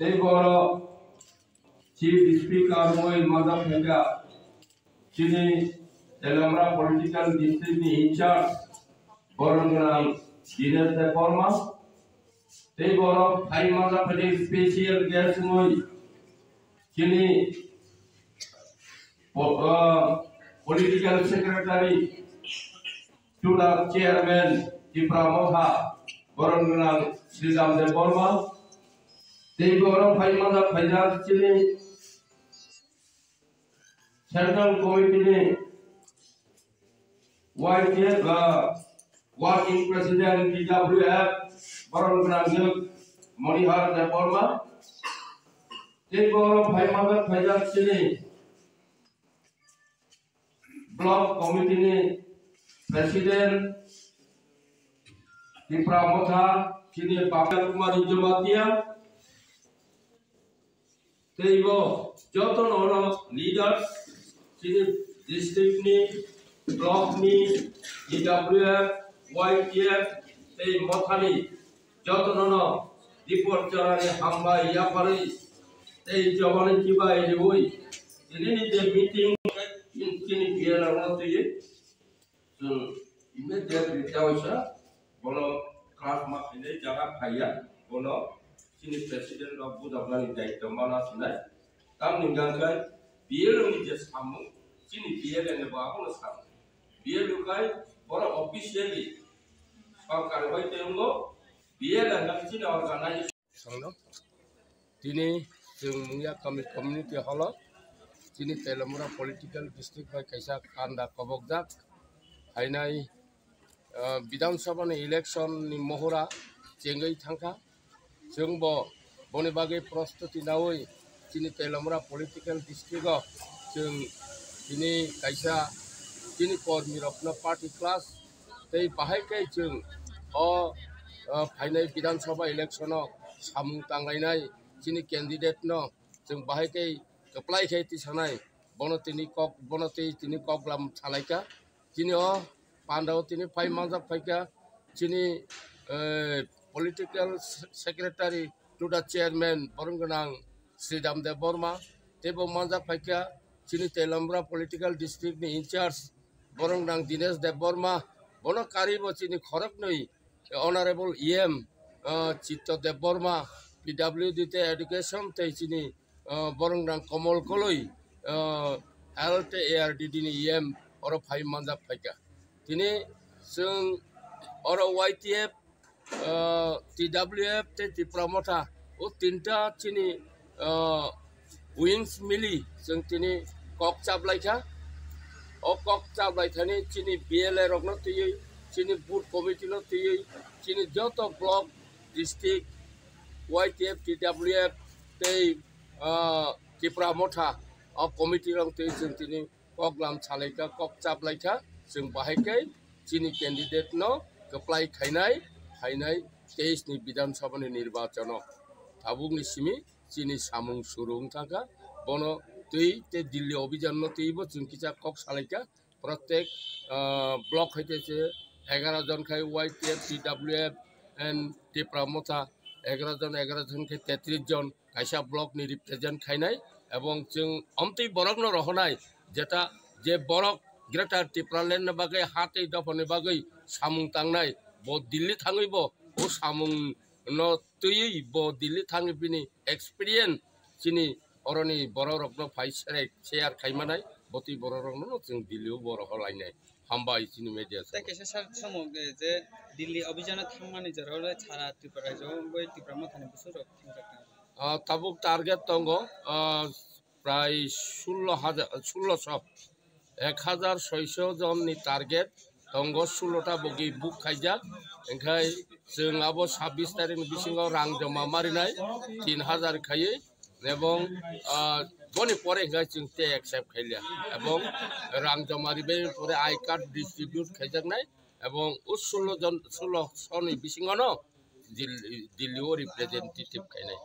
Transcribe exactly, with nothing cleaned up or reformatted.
Tei borok Chief Speaker wngwi manjak phaikha chini Telamra Political District ni in charge borok gwnang Dinesh Debbarma. Tei borok phai manjak phaikha special guest wngwi chini po-, ah, Political Secretary Tuda Chairman Tipra Motha borok gwnang Sridham Debbarma. Tei borok phai manjak phaijak chini Central Committee ni Y T F, ah, Working President T W F borok gwnang Monihar Debbarma. Tei borok phai manjak phaijak chini Block Committee ni President Tipra Motha, chini Bapya Kumar Jamatia, tei bo joto no leaders, chini district ni, block ni, T W F, Y T F, tei Motha ni jotono no dipor chorani hambai yapharwi tei chobani chibai riui tini ni je meeting chini P L R no twiwi chwng immediate ritaoisa bono class ma khainai jaga phaiya bono chini president rok bujaknani daityo mana sinai tamni hwnkhe P L R ni je samung chini P L R ni bo abono samung P L R kai borok officially sorkar bai tei wngo P L R nang chini organization. Songno tini chwng mungya kami community hall o chini Telamura political district bai kaisa kanda kobokjak phainai, ah, Bidhan Sabha ni election ni mohora chengwi thangkha. Chwng bo boni bagwi prostuti naui chini Telamura political district o chwng tini kaisa chini kormi rokno party class tei bahai khe chwng o, o phainai Bidhan Sabha election o samung tanglainai chini candidate no chwng bahai khe kwplai khe tisanai bono tini kok bono tei tini koklam salaikha. Chini o panda o tini phai manjak phaikha chini, eh, political se-, secretary to the chairman borok gwnang Sridham Debbarma tei bo manjak phaikha chini Telamura political district ni in charge borok gwnang Dinesh Debbarma bono karwi bo chini khoroknwi Honorable E M, ah, Chitto Debbarma, P W D tei education tei chini ah, borok rang Komol Koloi, ah, health tei A R D D ni E M oro phai manjak phaikha. Tini chwng oro Y T F, ah, T W F tei Tipra Motha o tinta chini, ah, wings mili chwng tini kok chaplaikha. O kok chaplaithani chini B L A rokno twiwi, chini booth committee no twiwi, chini joto block, district, Y T F, T W F tei ah, Tipra Motha o committee rok twi chwng tini koklam salaikha, kok chaplaikha, chwng bahai khe chini candidate no kwplai khainai, phainai teis ni Bidhan Sabha ni nirbachon o. Tabuk ni simi chini samung suru wng thangkha, bono twi tei Delhi obhijan no twi bo chwng kisa kok salaikha, protek, ah, block hai khe se egaroh jon khai Y T F, T W F and Tipra Motha egaroh jon, egaroh jon khai tetris jon kaisa block ni represent khainai, ebong chwng omtwi borok no rohornai jeta je borok Greater Tipraland ni bagwi ha tei dopha ni bagwi samung tangnai bo Delhi thangwi bo o samung no twiwi bo Delhi thangwi bini experience chini oroni borok rokno phai sere share khai manai, botwi borok rokno chwng Delhi o bo rohor lainai. Hambai chini media. Tei kaisa sir somo, eh, je Delhi abhijano thangmani jora le sara Tripura rajyo bai Tipra Mothani bwswk rok thangjak na? Ah, tabuk target tongo, ah, prai sullo hajar, sullo so, ek hajar soiso jon ni target tongo, sullo ta bogi book khaijak, engkhai chwng abo sabbish tarikh ni bisingo rang joma marinai tin hajar khaiwi, ebong, ah, boni pore engkhai chwng tei accept khailiya, ebong rang joma ribai pore I card distribute khaijaknai, ebong o sullo jon, sullo so ni bisingo no Dil-, Delhi o representative khainai.